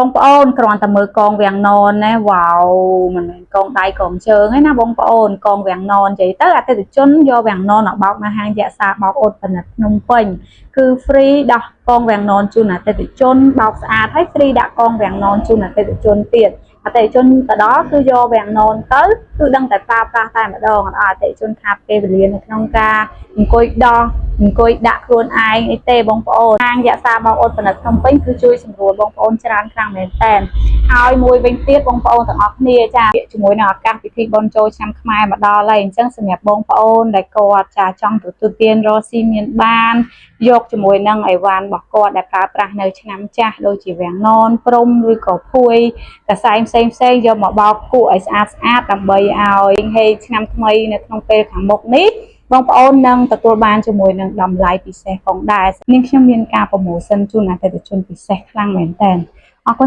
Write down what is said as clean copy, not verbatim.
បងប្អូនគ្រាន់តែមើលកងវាំងននណាវ៉ាវមិនមែនកងដៃកងជើងទេណាបងប្អូនកងវាំងនននិយាយទៅអតិថិជនយកវាំងននមកបោកនៅហាងយក្សាបោកអូតផលិតភ្នំពេញគឺ free ដោះកងវាំងននជូនអតិថិជនបោកស្អាតហើយ free ដាក់កងវាំងននជូនអតិថិជនទៀតអតិថិជនទៅដល់គឺយកវាំងននទៅគឺដឹងតែប្រើប្រាស់តែម្ដងអត់ឲ្យអតិថិជនខាតពេលវេលានៅក្នុងការអង្គុយដោះអង្គុយដាក់ខ្លួនឯងអីទេបងប្អូនហាងយក្សាបោកអូតផលិតភ្នំពេញគឺជួយសម្រួលបងប្អូនច្រើនខ្លាំងមែនតើហើយមួយវិញទៀតបងប្អូនទាំងអស់គ្នាចាជាមួយនឹងឱកាសពិធីបុណ្យចូលឆ្នាំខ្មែរមកដល់ហើយអញ្ចឹងសម្រាប់បងប្អូនដែលគាត់ចាចង់ទទួលទានរកស៊ីមានបានយកជាមួយនឹងអីវ៉ាន់របស់គាត់ដែលប្រើប្រាស់នៅឆ្នាំចាស់ដូចជាវាំងននព្រំឬក៏ភួយកសែងផ្សេងផ្សេងៗយកមកបោកគក់ឲ្យស្អាតស្អាតដើម្បីឲ្យហេឆ្នាំថ្មីនៅក្នុងពេលខាងមុខនេះបងប្អូននឹងទទួលបានជាមួយនឹងតម្លៃពិសេសផងដែរនាងខ្ញុំមានការ promotion ជូនអតិថិជនពិសេសខ្លាំងមែនតើអរគុណ។